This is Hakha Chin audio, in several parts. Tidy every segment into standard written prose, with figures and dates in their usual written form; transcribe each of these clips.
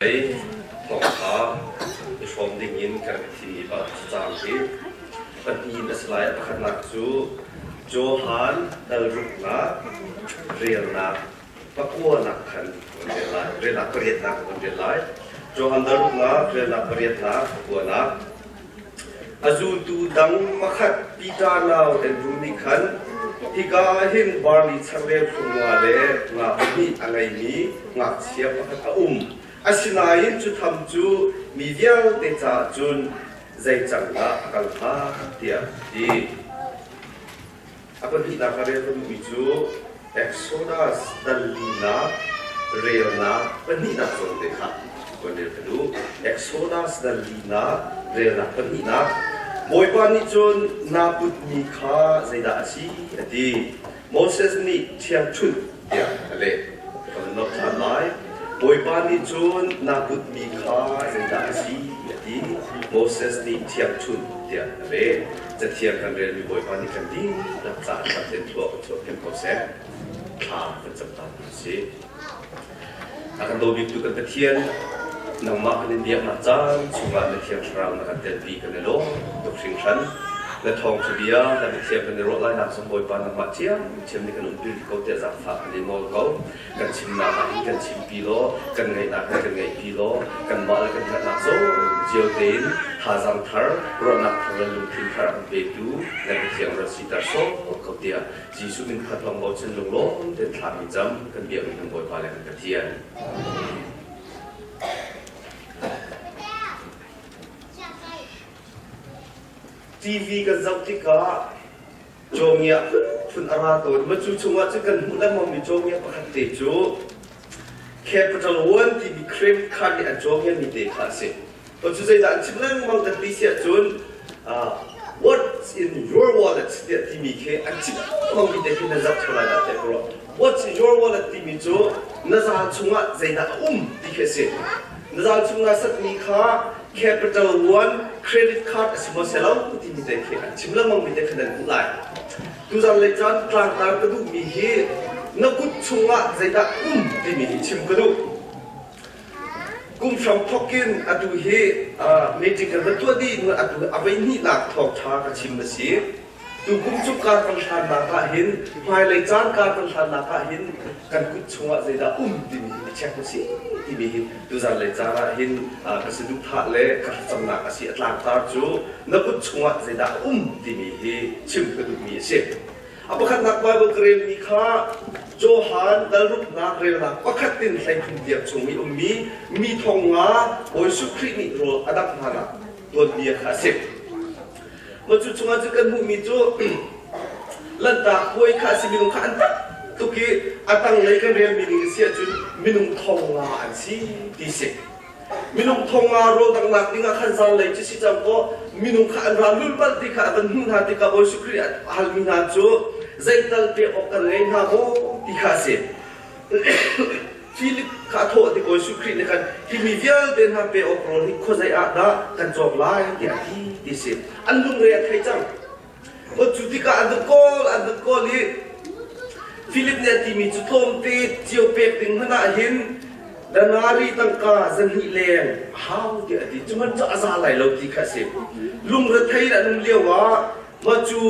Ei thawngṭha i hrawm dingin kan i thimmi cacang hi pahnih a si lai. A pakhatnak cu Johan dal ruknak relnak pakuanak khan kan rel lai. Relnak pariatnak kan rel lai. Johan dal ruknak relnak pariatnak pakuanak. A zultu dang pakhat Peter nau Andrew nih khan hika ah hin barli changreu phung nga le nga pahnih a ngeimi ngakchia pakhat a um. Asinain cu tham cu mi vialte caah cun zei cang dah a kal hnga tiah a ti. A pahnihnak ah rel ka duhmi cu Exodus dal linak relnak pahnihnak zawn te kha kan rel ka duh. Exodus dal linak relnak pahnihnak Bawipa nih cun naa putmi kha zeidah a si a ti. Moses nih ṭhiangṭhunh tiah a leh. Ka van nolh ṭhan lai. Bawipa nih cun naa putmi kha zeidah a si a ti. Moses nih ṭhiangṭhunh tiah a leh. Cathiang kan relmi Bawipa nih kan dihlak caah ṭhat tein thua kan chuah thiam ko seh. Thla kan cam ta hna sih. A kan daw biktu kan Pathian, nangmah kan in biaknak caan chungah na Thiang Thlarau na kan telpi kan i lawm tuk hringhran. Na thawngṭha bia, na biathiang kan i ruah lainak zong Bawipa nangmah ṭhiamṭhiam nih kan umpi rih ko tiah zaangfah kan in nawl ko. Kan chimnak ah hin kan chimpi law, kan ngaihnak hin kan ngaihpi law, kanmah le kan hngalhnak zong cio tein thazaang thar, ruahnak thar le lungthin thar a kan petu na biathiang rat siter sawh ko tiah Jesuh min khat lawng bochan lunglawm tein thlami cam kan biakmi kan Bawipa le kan Pathian. TV kan zoh tikah cawngia phun a ra tawn. Ma cu chungah cun kan hmuh lengmangmi cawngia pakhat te cu Capital One timi credit card nih an cawngia mi te kha a si. Cu zeidah an chim lengmang kan ti si ahcun what's in your wallet tiah timi khi an chim lengmang mi te khi na zoh ṭheo lai dah tiah ka ruah. What's in your wallet timi cu na zal chungah zeidah a um ti khi a si. Na zal chung naa satmi kha Capital One credit card a si maw si lo timi te khi an chim lengmang mi te kha nan hmuh lai. Tuzan lei caan tlangtar ka duhmi hi na kut chungah zeidah um timi hi chim ka duh. Kum hram thawk in atu hi meeting kan van tuah dih hnu atu a voi hnihnak thawngṭha ka chim a si. Tu kum cu kar kan hlannak ah hin hmailei caan kar kan hlannak ah hin kan kut chungah zeidah um timi hi check usih timi hi tuzan lei caan ah hin ka saduhthah le ka thlacamnak a si. A tlangtar cu na kut chungah zeidah a um timi hi chim ka duhmi a si. A pakhatnak Baibal ka relmi kha Johan dalruknak relnak pakhat in 13 tiang chung i ummi mi thong nga Bawi Jesuh Khrih nih rawl a dangh hnanak tuanbia kha a si. Mah cu chungah cun kan hmuhmi cu Lanhtak puai kha a si minung kha an tam tuk i a tanglei kan relmi ning a si ahcun minung thong nga an si ti si. Minung thong nga rawl danghnak dingah khan zanlei cu si cang kaw minung kha an ra lulhmalh ti kha a van hmuh hna tikah Bawi Jesuh Khrih a halmi hna cu zeital pek awk kan ngei hna maw ti kha a si. Philip kha a thawh ti Bawi Jesuh Khrih nih khan hi mi vialte hna pe awk rawl hi khuazei ah dah kan cawk lai tiah a ti ti si. An lungre a thei cang. Cu tikah an van kawl, an van kawl i Philip nih a timi cu tlawmte cio pek ding hmanh ah hin danari tangka zahnih leng a hau tiah a ti. Cu hmanh cu a za lai lo ti kha a si. Lungrethei in an um lio ah mah cu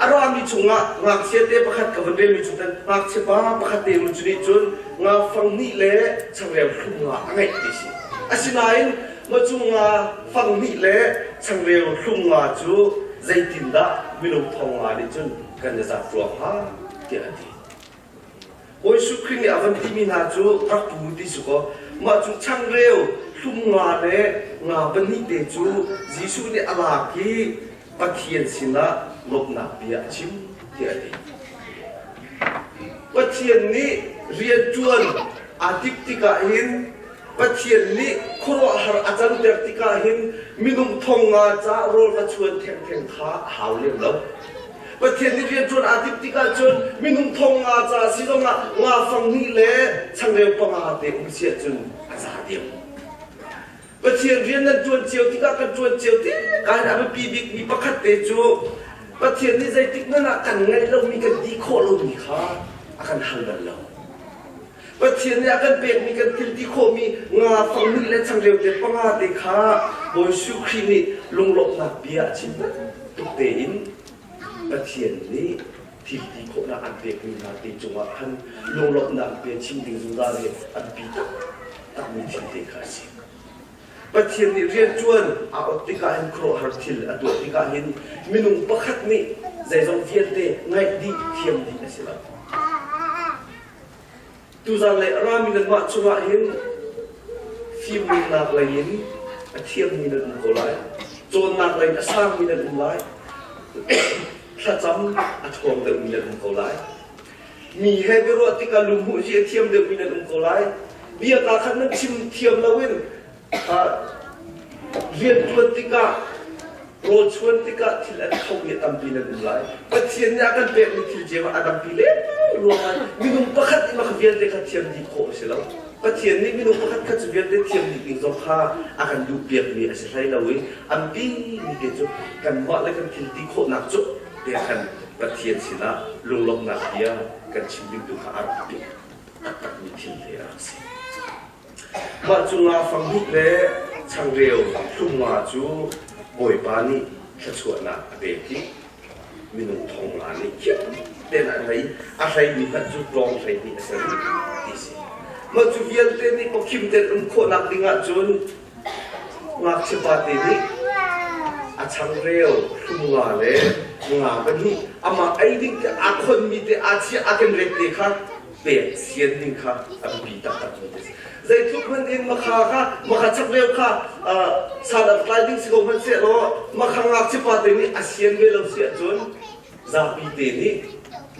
a rami chungah ngakchia te pakhat ka van relmi chung tan ngakchia pa pakhat te cu nih cun nga fang hnih le changreu hlum nga a ngeih ti si. Asinain mah cu nga fang hnih le changreu hlum nga cu zeitindah minung thong nga nih cun kan i zat rua hnga tiah a ti. Bawi Jesuh Khrih nih a van timi hna cu rak pu ti si kaw mah cu changreu hlum nga le nga pahnih te cu Jesuh nih a lak i Pathian sinah lawmhnak bia a chim tiah a ti. Pathian nih rianṭuan aa timh tikah hin Pathian nih khuaruahhar a canter tikah hin minung thong nga ca rawl va chuan thengtheng kha a hau lem lo. Pathian nih rianṭuan aa timh tikah cun minung thong nga ca si zongah nga fang hnih le changreu panga te um si ahcun a za diam. Pathian rian nan ṭuan cio tikah kan ṭuan cio tikah hin a biapi bikmi pakhat te cu Pathian nih zeitik hmanh ah kan ngeih lomi kan ti khawh lomi kha a kan hal bal lo. Pathian nih a kan pekmi kan thil ti khawhmi nga fanghnih le changreu te panga te kha Bawi Jesuh Khrih nih lunglawmhnak bia a chim bantuk tein Pathian nih thil ti khawhnak an pekmi hna te cungah khan lunglawmhnak bia chim ding zungzal hi a biapi taktakmi thil te kha a si. Pathian nih rianṭuan aa ot tikah hin khuaruahhar thil a tuah tikah hin minung pakhat nih zeizong vialte ngaih dih thiam dih a si lo. Tuzan lei a rami nanmah cungah hin fimnak lei in a thiammi nan um ko lai. Cawnnak lei in a sangmi nan um lai. Thlacam a ṭhawng deuhmi nan um ko lai. Mi he biaruah tikah lungmuh hi a thiam deuhmi nan um ko lai. Bia kaa khat nan chim thiam loin rianṭuan tikah rawl chuan tikah thil an khomi a tampi nan um lai. Pathian nih a kan pekmi thil cio ah a tampi leng ruangah minung pakhat nih mah vialte kha thiam dih khawh a si lo. Pathian nih minung pakhat khat cu vialte thiam dih ding zong kha a kan duhpiakmi a si hlei lo i an mi te cu kanmah le kan thil ti khawhnak cu te khan Pathian sinah lunglawmhnak bia kan chim ding tu kha a rak bik taktakmi thil te a rak si. Mah cu nga fanghnih le changreu hlum nga cu Bawipa nih thluachuahnak a pek i minung thong nga nih khiah tein an hlei a hleimi hmanh cu tlawng 12 a si ti si. Mah cu vialte nih pawkhim tein um khawhnak ding ahcun Ngakchia pate nih a changreu hlum nga le nga pahnih amah ei ding te aa khonmi te aa chiah aa ken ret te kha pek sian ding kha a biapi taktak mi a si. Zeitluk hmanh in makha kha makha changreu kha san a tlai ding si ko hmanh sehlaw makha ngakchia pate nih a sian ve lo si ahcun zapi te nih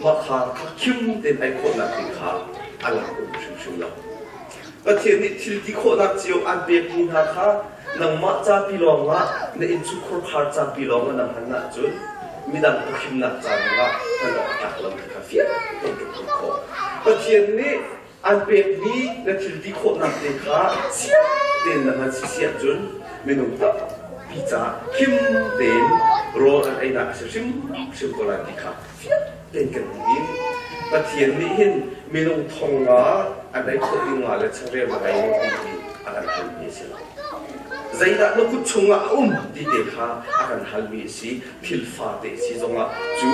makha kha khim tein ei khawhnak ding kha a lak um hrimhrim lo. Pathian nih thil ti khawhnak cio aan pekmi hna kha nangmah ca pi lawngah na innchungkhar khar ca pi lawngah na hman ahcun midang pawkhimnak ca zongah hman awk a tlak lo ti kha fiang tein kan hmuh khawh. Pathian nih aan pekmi na thil ti khawhnak te kha siang tein na hman si si ahcun minung tampi caah khim tein rawl an einak a si hrimhrim ko lai ti kha fiang tein kan hmuh i Pathian nih hin minung thong nga an ei khawh ding nga le changreu na ngei lo ti hi a kan halmi a si lo. Zeidah na kut chungah a um ti te kha a kan halmi a si. Thil fate si zongah cu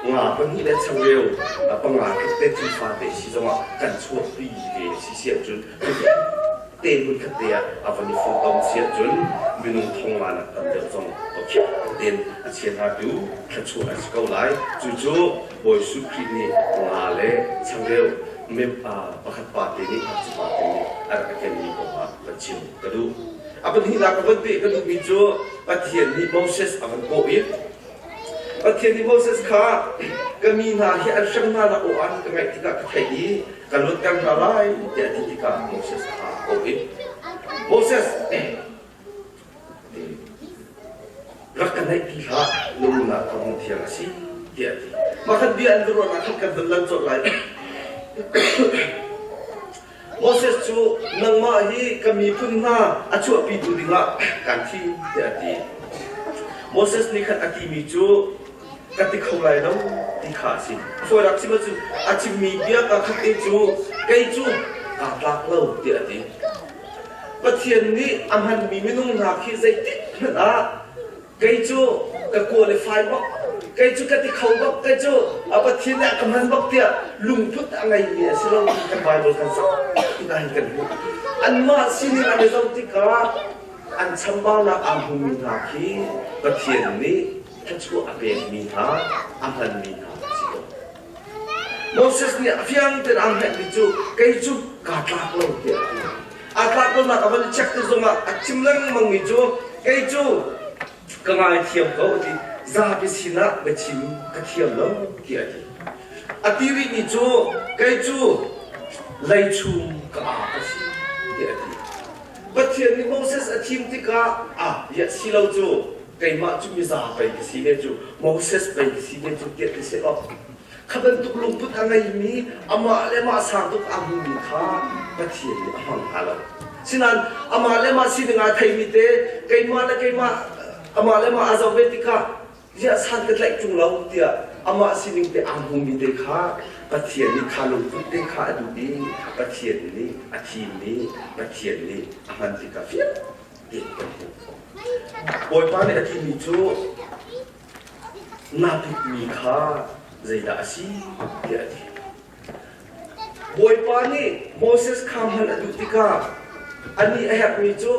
nga pahnih le changreu panga tluk te thil fate si zongah kan chuahpi ve a si si ahcun te hmunkhat te ah a van i funtom si ahcun minung thong nga nak tam deuh zong khiah tein a chia hna tu thluachuah an si ko lai. Cucu Bawi Jesuh Khrih nih nga le changreu pakhat pa te nih ngakchia pa te nih a rak a kenmi kong ah van chim ka duh. A pahnihnak ka van peh ka duhmi cu Pathian nih Moses a van kawh i Pathian nih Moses kha ka mi hna hi an hrem hna nak aw an ka ngaih tikah ka theih i ka luatter hna lai tiah a ti tikah Moses kha a kawh i Moses rak ka naih ti hlah lungnak ka hung thiang a si tiah a ti. Mah khan bia an ruahnak khan kan van lan colh lai. Moses cu nangmah hi ka miphun hna a chuahpitu dingah kaan thim tiah a ti. Moses nih khan a timi cu ka ti kho lai lo ti kha a si. A fawinak chim ahcun a chimmi bia kaa khat te cu kei cu kaa tlak lo tiah a ti. Pathian nih a hmanmi minung hna khi zeitik hmanh ah kei cu ka qualify bak, kei cu ka ti kho bak, kei cu a Pathian nih a ka hman bak tiah lungput a ngeimi a si lo ti kan Bible kan zoh tikah hin kan hmuh. Anmah sining an i zoh tikah an chambaunak aa hmumi hna khi Pathian nih thluachuah a pekmi hna, a hmanmi hna an si tawn. Moses nih a fiang tein aa hngalhmi cu kei cu kaa tlak lo tiah a ti. Aa tlak lonak a van i check ti zongah a chim lengmangmi cu kei cu ka ngaithiam ko a ti. Zapi sinah biachim ka thiam lo tiah a ti. A ti rihmi cu kei cu leichum ka aa ka si tiah a ti. Pathian nih Moses a thim tikah ah ya si lo cu keimah cu miza pei ka si ve cu Moses pei ka si ve cu tiah ti seh awk kha bantuk lungput a ngeimi amah le mah sang tuk aa hmumi kha Pathian nih a hmang hna lo. Sinain amah le mah sining aa theimi te keimah le keimah amah le mah aa zoh ve tikah ziah san ka tlaih ṭung lo tiah. amah sining te aa hmumi te kha Pathian nih kha lungput te kha a duh i Pathian nih a thim i Pathian nih a hman tikah fiang tein kan hmuh. Bawipa nih a timi cu naa putmi kha zeidah a si tiah a ti. Bawipa nih Moses kha hman a duh tikah anih a herhmi cu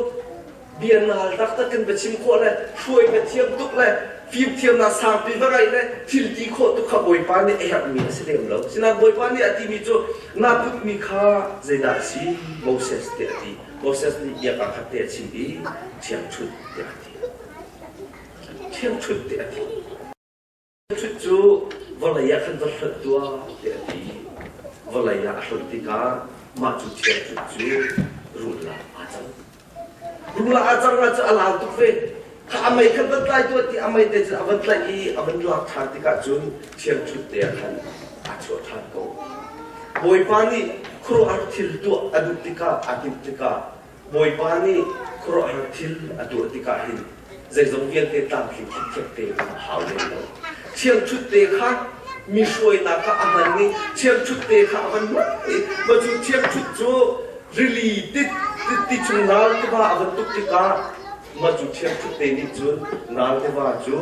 bia nal taktak in va chim khawh le hruai va thiam tuk le fimthiamnak sangpi va ngeih le thil ti khawh tuk kha Bawipa nih a herhmi a si lem lo. Sinain Bawipa nih a timi cu naa putmi kha zeidah a si Moses tiah a ti. Moses nih bia kaa khat te a chim i ṭhiangṭhunh tiah a ti. Ṭhiangṭhunh tiah a ti. Ṭhut cu vawlei ah khan va hlonh tuah tiah a ti. Vawlei ah a hlonh tikah mah cu ṭhiangṭhunh cu rul ah aa cang. Rul ah aa cang ahcun a lau tuk ve. Kha a mei khan van tlai tuah ti a mei te cun a van tlaih i a van lak ṭhan tikah cun ṭhiangṭhunh te ah khan aa chuah ṭhan ko. Bawipa nih khuaruahhar thil tuah a duh tikah aa timh tikah Bawipa nih khuaruahhar thil a tuah tikah hin zeizong vialte tlamtling khitkhet te a hau lem lo. Thiangṭhut te kha mi hruainak kha a hman i thiangṭhut te kha a van hman i mah cu thiangṭhut cu rili tit ti chung nal tiva a van tuk tikah mah cu thiangṭhut te nih cun nal tiva cu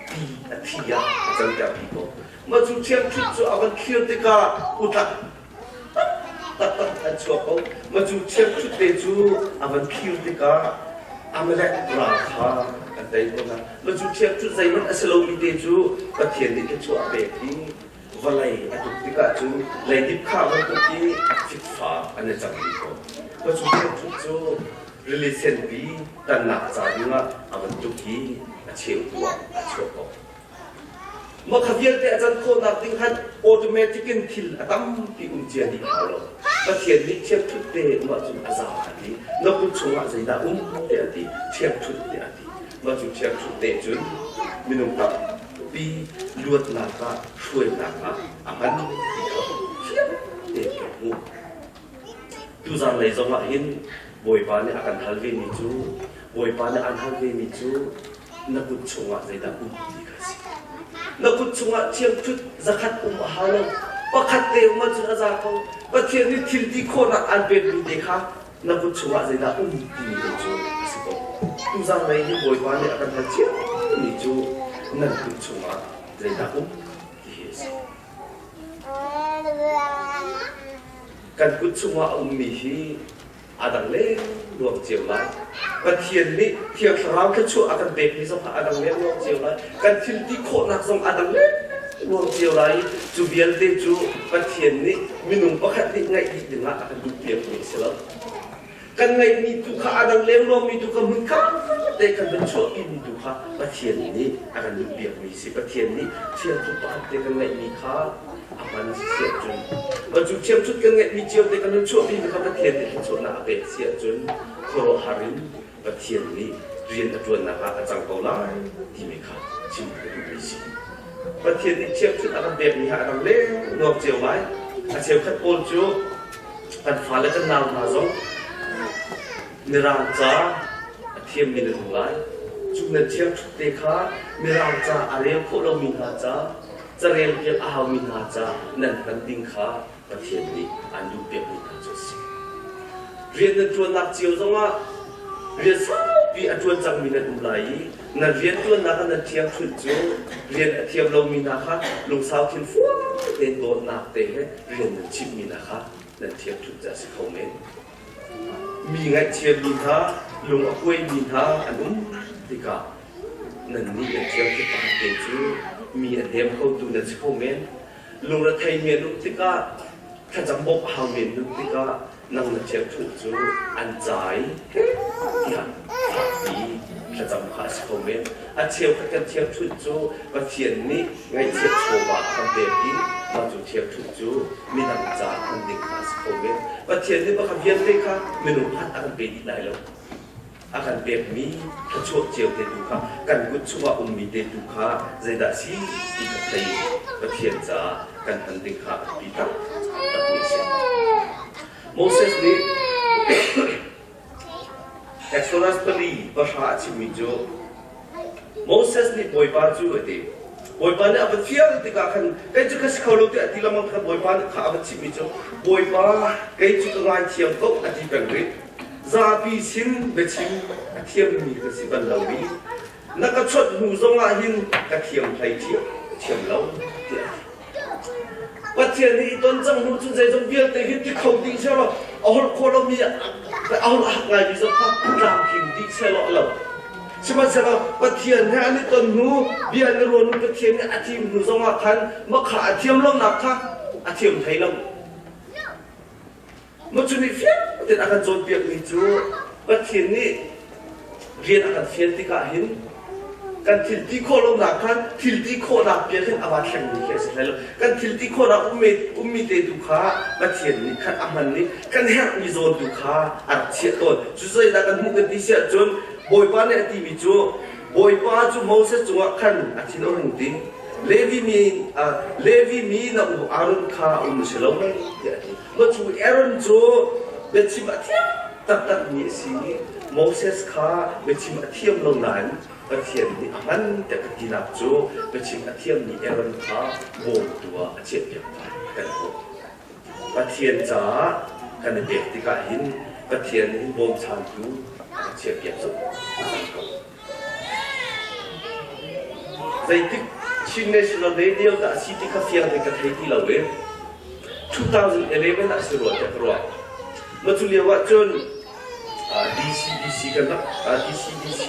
ti a thi ah a canter dih ko. Mah cu thiangṭhut cu a van thlir tikah utlak taktak an chuak ko. Mah cu chiatchut te cu a van thlir tikah Amalek ral kha an tei ko hna. Mah cu chiatchut zeihmanh a si lomi te cu Pathian nih thluachuah a pek i vawlei a tuk tikah cun leidip kha bantuk i fikfa an i cang dih ko. Mah cu chiatchut cu rili senpi tannak ca dingah a van tuk i a cheutu ah a chuah ko. Mah kha vialte a can khawhnak ding khan automatic in thil a tampi um cia dih hau lo. Pathian nih ṭhiangṭhunh te um ahcun a za a ti. Na kut chungah zeidah um tiah a ti. Ṭhiangṭhunh tiah a ti. Mah cu ṭhiangṭhunh te cun minung tampi luatnak ah hruainak ah a hman ti kha fiang tein kan hmuh. Tuzan lei zongah hin Bawipa nih a kan hal vemi cu Bawipa nih an hal vemi cu na kut chungah zeidah um ti kha a si. Na kut chungah thiangṭhut zakhat um a hau lo. Pakhat te um ahcun a za ko. Pathian nih thil ti khawhnak aan pekmi te kha na kut chungah zeidah um timi te cu a si ko. Tuzan lei hi Bawipa nih a kan hal ciami cu nan kut chungah zeidah um ti hi a si. Kan kut chungah a ummi hi a dang lengluang cio lai. Pathian nih Thiang Thlarau thluachuah a kan pekmi zong kha a dang lengluang cio lai. Kan thil ti khawhnak zong a dang lengluang cio lai i cu vialte cu Pathian nih minung pakhat nih ngaih dih dingah a kan duhpiakmi a si lo. Kan ngeihmi tu kha a dang lengluangmi tu kha hmunkhat te kan van chuahpimi tu kha Pathian nih a kan duhpiakmi si. Pathian nih thiangthu pakhat te kan ngeihmi kha a hman si ahcun cu thiangthut kan ngeihmi cio te kan chuahmi kha Pathian nih thluachuahnak a pek si ahcun khuaruahhar in Pathian nih rian a ṭuannak ah a cang ko lai timi kha chim ka duhmi si. Pathian nih thiangthut a kan pekmi ha a dang lengluang cio lai. A cheukhat pawl cu kan fale kan nau hna zong Mirang ca a thiammi nan um lai. Cu nan thiangthut te kha Mirang ca a rel khawh lomi hna ca carel piak a haumi hna ca nan hman ding kha Pathian nih aan duhpiakmi hna cu a si. Rian nan ṭuannak cio zongah rian saupi a ṭuan cangmi nan um lai i nan rian ṭuannak ah nan ṭhiangṭhunh cu rian a thiam lomi hna kha lungsau thinfual tein dawtnak te he rian nan chimhmi hna kha nan ṭhiangṭhunh cu a si kho men. Mi ngaihchiami hna, lung a kuaimi hna an um tikah nannih nan thiangṭhunh pakhat te cu mi a hnem khotu nan si kho men. Lungretheimi an um tikah thlacam bawmh a haumi an um tikah nang na thiangṭhunh cu an cai tiah fakpi thlacam kha a si kho men. A cheukhat kan thiangṭhunh cu Pathian nih ngaihchiat chawva a kan pek i mah cu thiangṭhunh cu midang caah hman ding kha a si kho men. Pathian nih pakhat vialte kha minung khat a kan pe dih lai lo. A kan pekmi thluachuah cio te tu kha kan kut chungah ummi te tu kha zeidah a si ti kha thei Pathian caah kan hman ding kha a biapi taktakmi a si. Moses nih Exodus 4:10 a chimmi cu Moses nih Bawipa cu a ti. Bawipa nih a va fial tikah khan kei cu ka si kho lo tiah a ti lengmang kha Bawipa nih kha a va chimhmi cu Bawipa kei cu ka ngaithiam ko a ti peng rih. Zapi sin biachim a thiammi ka si bal lo i na ka chawnh hnu zongah hin ka thiam hlei thiam thiam lo tiah a ti. Pathian nih i ton cang hnu cun zeizong vialte hi ti kho dih sehlaw a holh khawh lomi a holh a hak ngaimi zong kha tlamtling dih sehlaw a lo. Sihmanhsehlaw Pathian he an i ton hnu bia an i ruah hnu Pathian nih a thim hnu zongah khan mah kha a thiam lonak kha a thiam hlei lo. Maw cu nih fiang tein a kan cawnpiakmi cu Pathian nih rian a kan fial tikah hin kan thil ti khawh lonak kha thil ti khawhnak piak hin a va thlengmi khi a si hlei lo. Kan thil ti khawhnak ummi, ummi te tu kha Pathian nih khan a hman i kan herhmi zawn tu kha a rak chiah tawn. Cu zeidah kan hmuh kan ti si ahcun Bawipa nih a timi cu Bawipa cu Moses cungah khan a thin a hung ti. Levi mi, uh, Levi mi na u Aaron kha um si lo mei tiah a ti. Mah cu Aaron cu biachim a thiam taktakmi a si i Moses kha biachim a thiam lo nain Pathian nih a hman tiah ka tinak cu biachim a thiammi Aaron kha bawmtu ah a chiahpiak kha kan hmuh. Pathian caah kan i pek tikah hin Pathian nih bawmchantu a kan chiahpiak zungzal ko. Zeitik Chin National Day lio dah a si ti kha fiang tein ka thei ti lo i 2011 ah si rua tiah ka ruah. Mah cu lio ah cun DCBC kan rak DCBC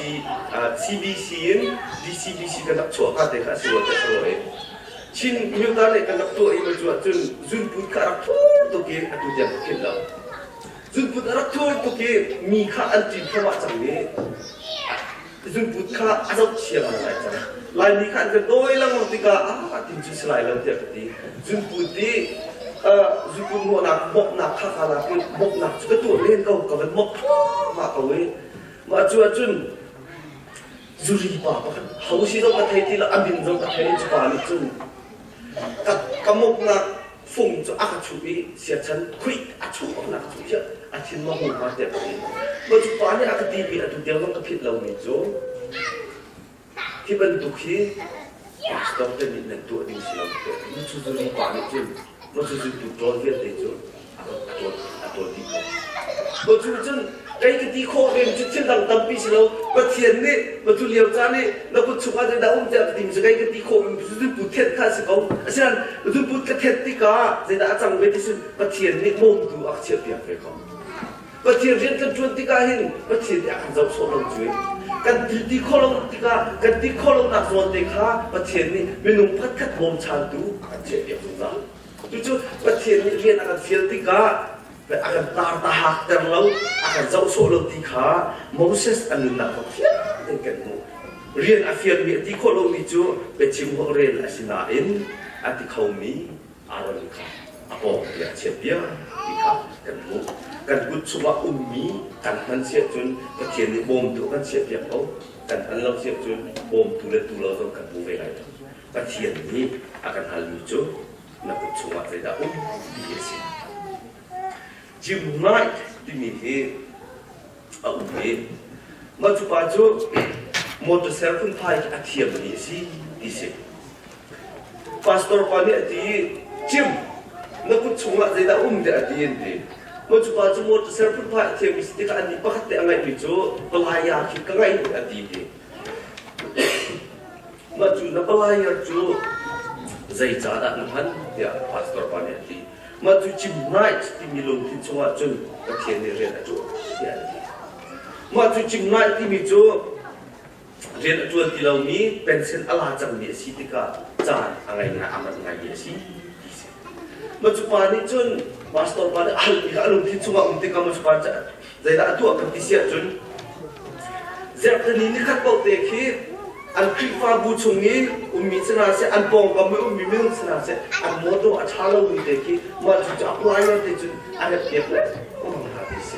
CBC in DCBC kan rak chuah ka te kha a si rua tiah ka ruah i Chin Myota le kan rak tuah i mah cu ah cun zunput kha a rak thur tuk i atu tiang ka philh lo. Zunput a rak thur tuk i mi kha an ṭin thluahmah cang i zunput kha a zoh chia ngaingai cang. Laimi kha an kan dawi lengmang tikah ah tin cu si lai lo tiah ka ti. Zunput i zunput mawhnak mawknak kha ka lak i mawknak cu ka tuah len ko ka van mawk thluahmah ko i mah cu ahcun zuri pa pakhat ho si zong ka thei ti lo a min zong ka thei cu pa nih cun ka ka mawknak fung cu a ka chuh i siachan khuih a chuh nak cu khiah a thin ma hung ma tiah ka ti ma cu pa nih a ka timi atu tiang zong ka philh lomi cu hi bantuk hi pastor te nih nan tuah ding si lo tiah ti cu zuri pa nih cun ma cu zuntu ṭawl vialte cu a ṭawl a ṭawl dih ko. Ko cu cun kei ka ti khawh ve cu thil dang tampi si lo Pathian nih matu lio caan i na kut chungah zeidah um tiah ka ti mi cu kei ka ti khawh mi cu zunput thet kha a si ko. Asinain zunput ka thet tikah zeidah a cang ve ti sin Pathian nih bawmtu a ka chiahpiak ve ko. Pathian rian kan ṭuan tikah hin Pathian nih a kan zoh sawh lo cu kan thil ti khawh lo tikah kan ti khawh lonak zawn te kha Pathian nih minung pakhatkhat bawmchantu a kan chiahpiak zungzal. Cucu Pathian nih rian a kan fial tikah a kan tar ta hakter lo, a kan zoh sawh lo ti kha Moses a nunnak kong fiang tein kan hmuh. Rian a fialmi a ti khawh lomi cu biachim holhrel a si nain a ti khomi Aaron kha a pawng te a chiah piak ti kha kan hmuh. Kan kut chungah ummi kan hman si ahcun Pathian nih bawmtu a kan chiahpiak ko. Kan hman lo si ahcun bawmtu le tu lo zong kan hmu ve lai lo. Pathian nih a kan halmi cu na kut chungah zeidah um ti a si. Jim Knight timi hi a um i mah cu pa cu motorcell phunphai a thiammi a si ti si. Pastor pa nih a ti i Jim na kut chungah zeidah um tiah a ti an ti. Mah cu pa cu motorcell phunphai a thiammi si tikah anih pakhat te a ngaihmi cu palaya khi ka ngaih a ti ti. Mah cu na palai cu zeicahdah na hman tiah pastor pa nih a ti. Mah cu Jim Knight timi lungthin chungah cun Pathian nih rian a ṭuan tiah a ti. Mah cu Jim Knight timi cu rian a ṭuan ti lomi pension a la cangmi a si tikah caan a ngei ngai a manh ngaimi a si ti si. Mah cu pa nih cun pastor pa nih a halmi kha a lungthin chungah um tikah mah cu pa cu zeidah a tuah kan ti si ahcun zarhteni nikhat paoh te khi an Khrihfabu chung i ummi si hna seh an pawngkam i ummi minung si hna seh an mawtaw a ṭha lomi te khi mah cu cu a plier te cun a rep piak le um hna ti si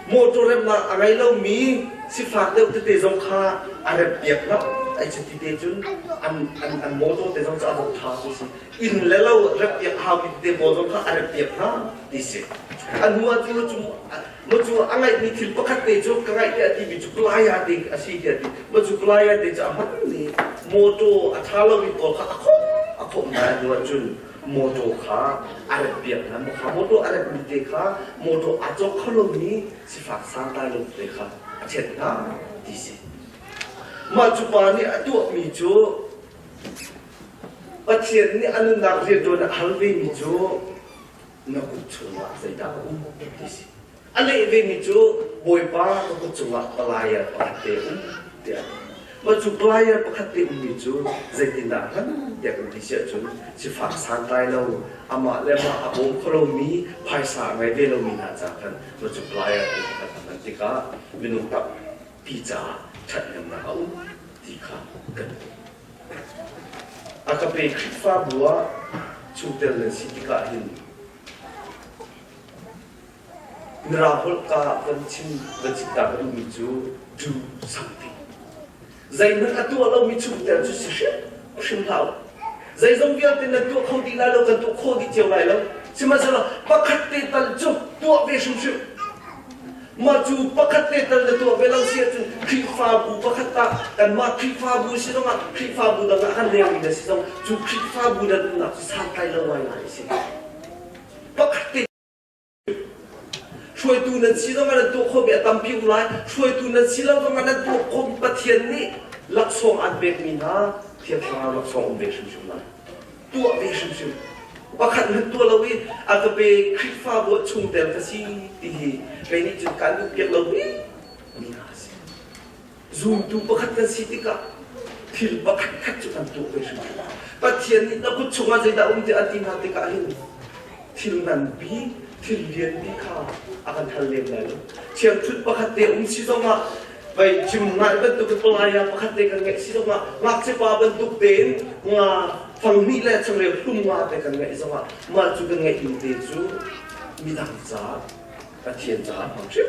motor remnak a ngei lomi sifak deuh tete zong kha a rep piak hna ai cuti te cun an an an motor te zong cu a vong ṭha ti si inn le lo rep piak haumi tete pawl zong kha a rep piak hna ti si a hnu ah cu cu ma cu a ngaihmi thil pakhat te cu ka ngaih tiah timi cu playa te a si tiah ti ma cu playa te cu a hman ni. Mawṭaw a ṭha lomi pawl kha a khawmh a khawmh hna hnu ahcun mawṭaw kha a remhpiak hna. Kha mawṭaw a remhmi te kha mawṭaw aa cawk kho lomi sifak santlai lo te kha a ṭhenh hna ti si. Mah cu pa nih a tuahmi cu Pathian nih a nunnak rianṭuan a hal vemi cu na kut chungah zeidah a um ti si. A leh vemi cu Bawipa ka kut cungah palaiar pakhat te um tiah a ti. Mah cu palaiar pakhat te ummi cu zeitindah hman tiah kan ti si ahcun sifak santlai lo, amah le amah a bawm kho lomi, phaisa a ngei ve lomi hna ca khan mah cu palaiar te pakhat a hman tikah minung tampi caah ṭhathnemnak a um ti kha kan hmuh. A ka pe Khrihfabu ah chungtel nan si tikah hin Mirang holh ka van chim van chim ta ka duhmi cu do something. Zeihmanh a tuah lomi chungtel cu si hrim hrim hlah u. Zeizong vialte nan tuah kho dih lai lo, kan tuah khawh dih cio lai lo. Sihmanhsehlaw pakhat te tal cu tuah ve hrimhrim. Mah cu pakhat te tal na tuah ve lo si ahcun Khrihfabu pakhat ah kanmah Khrihfabu si zongah Khrihfabu dang ah kan lengmi na si zong cu Khrihfabu nan umnak cu santlai lo ngaingai a si. Pakhat te hruaitu nan si zongah nan tuah khawhmi a tampi um lai. Hruaitu nan si lo zongah nan tuah khawhmi Pathian nih laksawng an pekmi hna Thiang Thlarau laksawng um ve hrimhrim lai. Tuah ve hrimhrim. Pakhat hmanh tuah lo i a ka pe Khrihfabu ah chungtel ka si ti hi kei nih cun kaan duh piak lo mi mi hna a si. Zumtu pakhat kan si tikah thil pakhat khat cu kan tuah ve hrimhrim. Pathian nih na kut chungah zeidah um tiah an ti hna tikah hin thil nganpi, thil lianpi kha a kan hal lem lai lo. Thiangṭhunh pakhat te um si zongah vai chim ngai bantuk in palaya pakhat te kan ngeih si zongah ngakchia pa bantuk tein nga fanghnih le changreu hlum nga te kan ngeih zongah mah cu kan ngeih ding te cu midang caah Pathian caah hmang hrim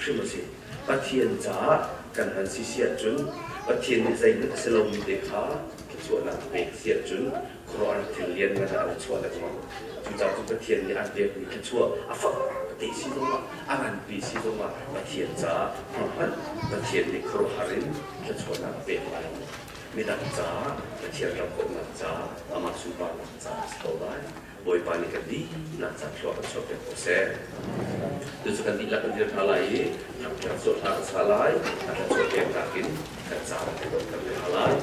hrim a si. Pathian caah kan hman si si ahcun Pathian nih zeihmanh a si lomi te kha thluachuahnak a pek si ahcun khuaruahhar thil lianngan ah an chuah lengmang. Cucaah cu Pathian nih an pekmi thluachuah a fak te si zongah a nganpi si zongah Pathian caah hmang Pathian nih khuaruahhar in thluachuahnak a pek lai. Midang caah Pathian ram kawhnak caah amah sunparnak caah a si ko lai. Bawipa nih kan dihlak ca thlua kan chuahpiak ko seh. Cucu kan dihlak kan dir hna lai i thangṭhat cu hla kan sa lai, a thluachuah peknak in kan ca kan dawhter ve hna lai.